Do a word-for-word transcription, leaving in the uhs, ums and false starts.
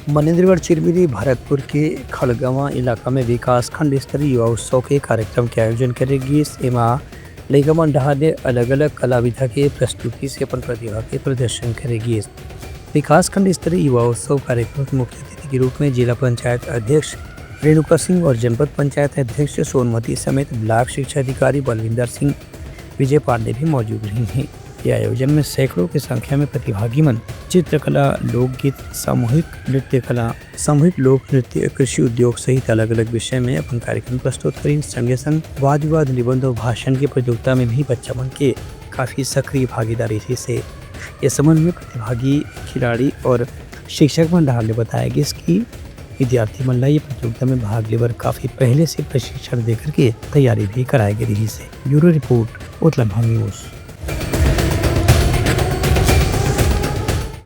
मनेन्द्रगढ़ चिरमिरी भरतपुर के खड़गवां इलाका में विकासखंड स्तरीय युवा उत्सव के कार्यक्रम के आयोजन करे गिस। एमा लइका मन डहार ले अलग-अलग कला विधा के प्रस्तुति से अपन प्रतिभा के प्रदर्शन करे गिस। विकासखंड स्तरीय युवा उत्सव कार्यक्रम के मुख्य अतिथि के रूप में जिला पंचायत अध्यक्ष रेणुका सिंह और जनपद पंचायत अध्यक्ष सोनमती समेत ब्लॉक शिक्षा अधिकारी बलविंदर सिंह विजय पांडे भी मौजूद रही हैं। ये आयोजन में सैकड़ों की संख्या में प्रतिभागी मन चित्रकला, लोकगीत, सामूहिक नृत्य कला, सामूहिक लोक नृत्य, कृषि उद्योग सहित अलग-अलग विषय में अपन कार्यक्रम प्रस्तुत करिन। संगे संग वाद विवाद, निबंध और भाषण की प्रतियोगिता में भी बच्चा मन के काफी सक्रिय भागीदारी रहिस हे। ये संबंध में प्रतिभागी खिलाड़ी और शिक्षक मन डहार ले बताया गिस कि विद्यार्थी मन ला ये प्रतियोगिता में भाग लेबर काफी पहले से प्रशिक्षण देकर के तैयारी भी कराए गे रहिस हे। ब्यूरो रिपोर्ट, उतलमहा न्यूज।